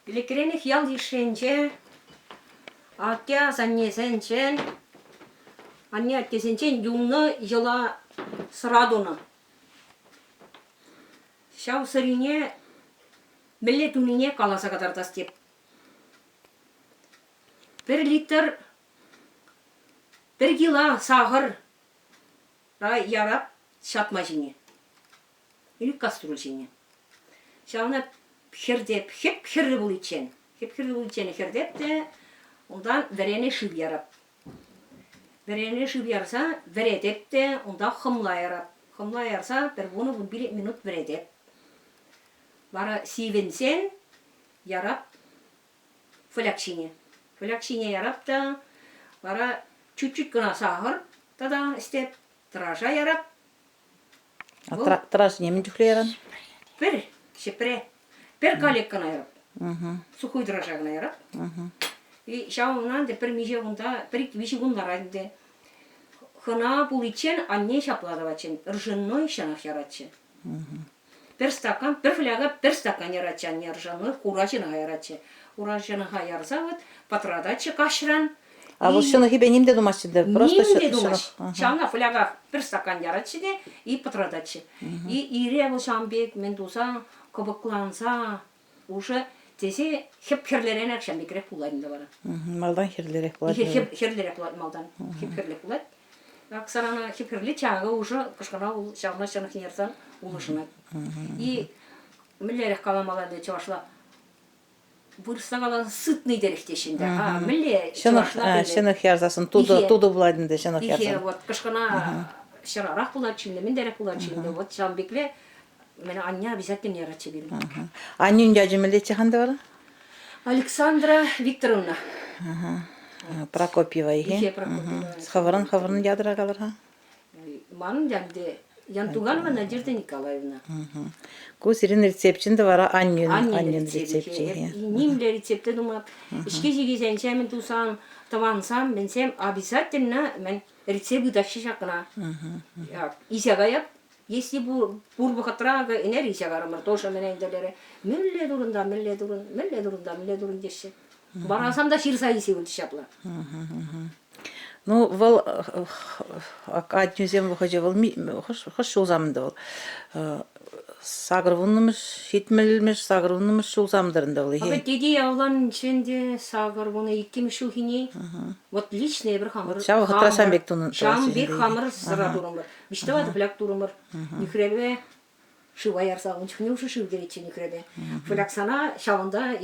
Ӗлӗкренех ял йышшинче атте-асаннесенчен, анне-аттесенчен юлнӑ йӑла сӑра тунӑ. Ҫав сӑрине мӗнле тунине каласа кӑтартас теп. Пӗр литр, пӗр кила сахӑр ярап ҫатма ҫине. Или кастрюль ҫине. Ҫавна хӗртеп, хӗп-хӗрлӗ пуличчен, хӗп-хӗрлӗ пуличчен хӗртеп те унтан вӗрене шыв ярап. Вӗрене шыв ярса вӗретеп те унта хӑмла ярап. Хӑмла ярса пӗр вунӑ-вунпилӗк минут вӗретеп. Вара сивӗнсен ярап фляг ҫине. Фляг ҫине ярап та вара чуть-чуть кӑна сахӑр тата ӗҫтеп, тӑраша ярап. Тӑрашне мӗн чухлӗ яран? Пӗр ҫӗпре. Пӗр калек кӑна ярап. Сухой дрожжа кӑна ярап. И ҫавӑнтан ӗнтӗ пӗр миҫе кунта, пӗр ик-виҫӗ кун ларать ӗнтӗ. Хӑна пуличчен анне ҫапла тӑватчӗ, ржаной ҫӑнӑх яратчӗ. Пӗр стакан, пӗр фляга пӗр стакан яратчӗ анне ржаной, хура ҫӑнӑха яратчӗ. Хура ҫӑнӑха ярса вот пӑтрататчӗ каҫран. А вӑл ҫӑнӑхӗпе ним те тумасть ӗнтӗ, просто Ним те тумасть. Ҫавна флягах пӗр стакан яратчӗ те и пӑтрататчӗ. И ире вӑл ҫавӑн пек мӗн туса кӑпӑкланса уже тесе хӗп-хӗрлӗренех ҫавӑн пекрех пулать ӗнтӗ вара. Малтан хӗрлӗрех пулать. Хӗрлӗрех пулать малтан. Хӗп-хӗрлӗ пулать. Оксанана хӗп-хӗрлӗ чакӑ уже кӑшкӑра ҫавна ҫӑнӑхне ярсан улшӑнать. И мӗнлерех каламалла ӗнтӗ чӑвашла? Вырӑсла каласан сытный терех теҫҫӗ ӗнтӗ. А мӗнле Ҫӑнӑх, ҫӑнӑх ярсассӑн тутӑ, тутӑ пулать ӗнтӗ ҫӑнӑх ярсан. Вот кӑшкӑна ҫӑрарах пулать ӗнтӗ, мӗнтерех пулать ӗнтӗ. Вот ҫавӑн пекле мӗн анне обязательно яратчӗ пирӗн. Аннӳн ячӗ мӗнлеччӗ хан вара? Александра Викторовна. Прокопьева ихе. Прокопьева. Хӑвӑрӑн хӑвӑрӑн ятӑра калӑр-ха. Манӑн янте Янтуганова Надежда Николаевна. Ку сирӗн рецепчӗн вара аннӳн, аннӳн рецепчӗ. Нимле рецепте тума. Ӗҫке ҫикесенче мӗн тусан, тӑвансам, мӗнсем обязательно мӗн рецепт ыйтаҫҫӗ ҫакна. Исе каяп. Если пур вӑхӑтра акӑ ӗнер исе карӑмӑр, тоже мӗн ӗнтӗлерӗ. Мӗнле турӑн та, мӗнле турӑн, мӗнле турӑн та, мӗнле турӑн теҫҫӗ. Вара та ҫырса илсе юлчӗ ҫапла. Ну, вӑл атнӳсем вӑхӑчӗ вӑл хӑш ҫулсам ӗнтӗ вӑл? Сакӑрвуннӑмӗш, ҫитмӗлмӗш, сакӑрвуннӑмӗш ҫулсам-тӑр ӗнтӗ вӑл. Акӑ тете авланччен те 82-мӗш ҫулхине вот лично эпир хамӑр Ҫав вӑхӑтра ҫавӑн пек тунӑ. Ҫавӑн пек хамӑр сӑра турӑмӑр. Виҫ-тӑватӑ фляг турӑмӑр. Нӳхрепе шыва ярса ун чухне уже шыв кӗретчӗ нӳхрепе. Флягсана ҫавӑнта.